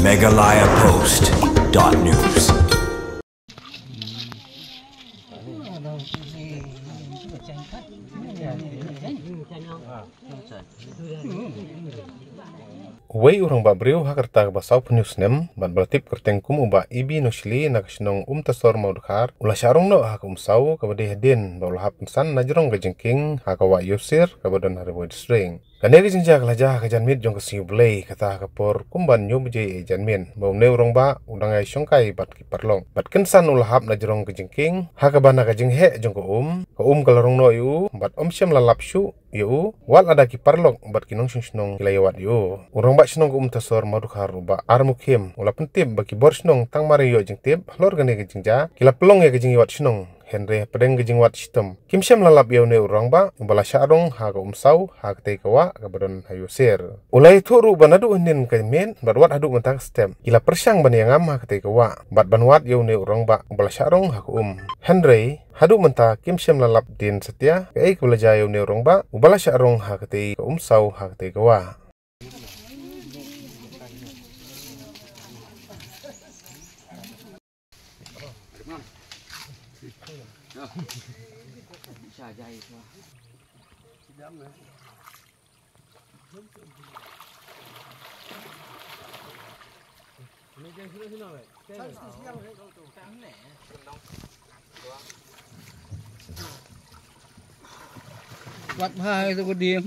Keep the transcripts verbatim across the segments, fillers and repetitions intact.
Meghalaya Post dot news. Uwei u rangbah briew ha ka rta kaba sawphew snem bad ba la tip kyrteng kum u Bah Ibi Nongshli na ka shnong Umtasor Mawdkhar u la shah rong noh ha ka umsaw kaba dei hadien ba u la hap kynsan na jrong ka jingkieng ha ka wah Iewsir kaba don ha Ri Bhoi District. Kane ka jingjia ka la jia ha ka janmiet jong ka sngi U Blei, kata ha ka por kumba hynñiew baje janmiet, ba une u rangbah u dang ïai shongkai bad ki paralok. Bad kynsan u la hap na jrong ka jingkieng, ha kaba na ka jingheh jong ka um, ka um ka la rong noh ïa u bad ym shym la lap shuh ïa u, wat lada ki paralok bad ki nongshong shnong ki la ïawad ïa u. U rangbah shnong ka Umtasor Mawdkhar u Bah Armukhim u la pyntip ba ki bor shnong tang mar ïoh jingtip halor kane ka jingjia, ki la pynlong ïa ka jingïawad shnong. Hynrei hapdeng ka jingwad shitom, kim shym la lap ïa une u rangbah uba la shah rong ha ka umsaw ha katei ka wah kaba don ha Iewsir. U la ïathuh ruh ba naduh hynnin ka miet bad wat haduh mynta ka step ki la pyrshang ban ïangam ha katei ka wah bad ban wad ïa une u rangbah uba la shah rong ha ka um. Hynrei haduh mynta kim shym la lap dien satia kaei kaba la jia ïa une u rangbah uba la shah rong ha katei ka umsaw ha katei ka wah. Wat bha itu ko dim.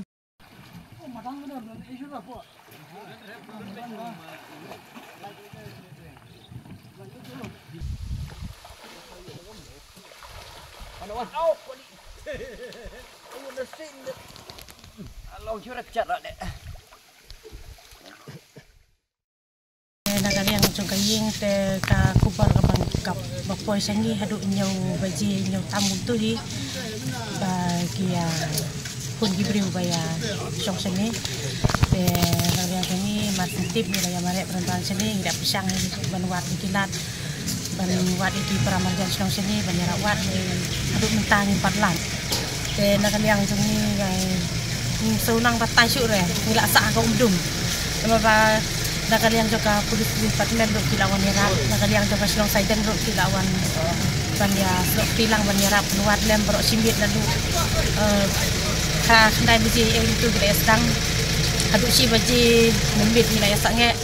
Na ka liang jong ka ïing te ka khubor kaba, kaba poi sha ngi haduh hynñiew baje, hynñiew tam kumtu hi ba ki ïa khun ki briew ba ïa shong shane. Te na ka liang jong ngi mar shen tip ngi la ïa mareh ban wan shane, ngi la pyrshang hi ban wad ïa ki lad, ban wad ïa ki para marjan shnong shane ban ïarap wad. Haduh mynta ngim pat lad. Te na ka liang jong ngi ngi shu nang batai shuh re, ngi la sah ha ka um dum. Namar ba na ka liang jong ka police department ruh ki la wan ïarap, na ka liang jong ka shnong Saiden ruh ki la wan ban ïa snoh kti lang ban ïarap, ban wad lem baroh shi miet naduh, eh, ha khyndai baje ïa itu ki la ïa sdang. Haduh shi baje mynmiet ngi la ïa sangeh.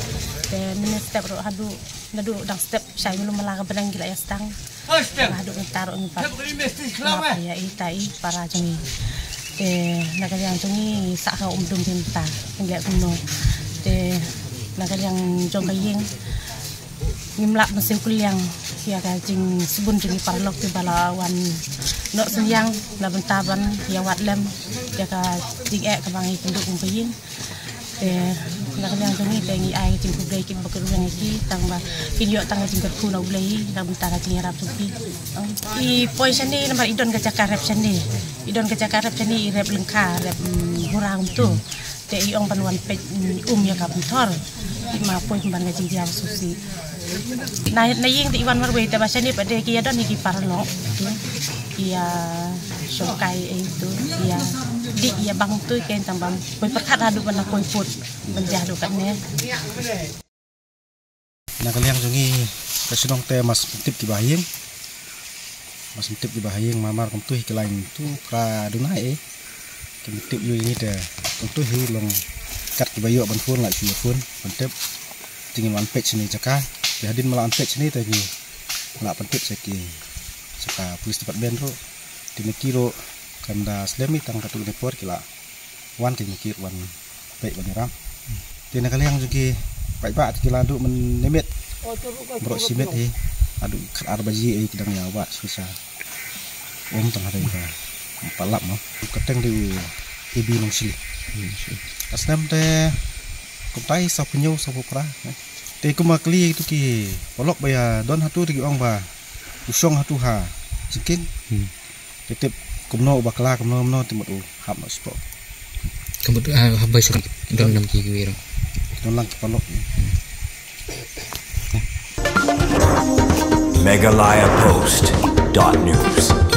Te mynne step ruh haduh, naduh dang step shai mulu mala ka bneng ki la ïa sdang. Haduh mynta ruh ngi pat. Map ïa ita i para jong ngi. Te na ka liang jong ngi sah ha um dum mynta. Ngi leh kumno. Te na ka liang jong ka ïing ngim lah ban sngewkylliang ïa ka jingsbun jong ngi paralok kiba la wan noh synñiang na bynta ban ïa wad lem ïa ka jingeh kaba ngi kynduh kum ka ïing. Te na ka liang jong ngi te ngi ai ka jingkhublei kit ba kyrwiang ïa ki tang ba kin ïoh tang ka jingkyrkhu na U Blei na bynta ka jingïarap jong ki. I poi shane namar i don ka jaka rep shane. I don ka jaka rep shane, i rep lyngkha, rep, mm, bura kumtu. Te i ong ban wan peit, mm, um ïa ka pynthor. I ma poi kumban ka jingjia ba sngewsih. Na, na ïing te i wan marwei te ba shane pat de ki ïa don ïa ki paralok. Ki ïa shongkai ei tu, ki ïa dih ïa bang tu, ken tang bam poi pyrkhat haduh ban da poi put ban jah haduh katne. Na ka liang jong ngi ka shnong te mas pyntip kiba ha ïing. Mas pyntip kiba ha ïing, mar mar kumtu hi ki lain tu pra duna ei. Ki pyntip ïa ngi te kumtu hi long kat kiba ïoh ban phone la ki ïa phone ban tip. Te ngin wan peit shane jaka. Te hadien ma la wan peit shane te ngi la pyntip sha ki, sha ka police department ruh. Te ma ki ruh kam da slem hi tang katto katne por ki la wan, ki ma ki ruh wan peit wan ïarap. Te na ka liang jong ki paidbah te ki la duh mynne miet baroh shi miet hi. Haduh khat ar baje ei ki dang ïa wad sha sha. Um tang ha dei ka palat mo. Ka kyrteng dei u Ibi Nongshli. Ka snem te kumtai sawphew hynñiew sawphew phra. Te kumba kylli ïa kitu ki paralok ba ïa don hatu te ki ong ba u shong hatu ha jingkieng. Hmm. Te tip kumno u bakla kumno kumno te mut u hap noh shapoh. Ka mut, ah, haba shu don lang ki kiwei ruh. Don lang ki paralok. Meghalaya Post dot news.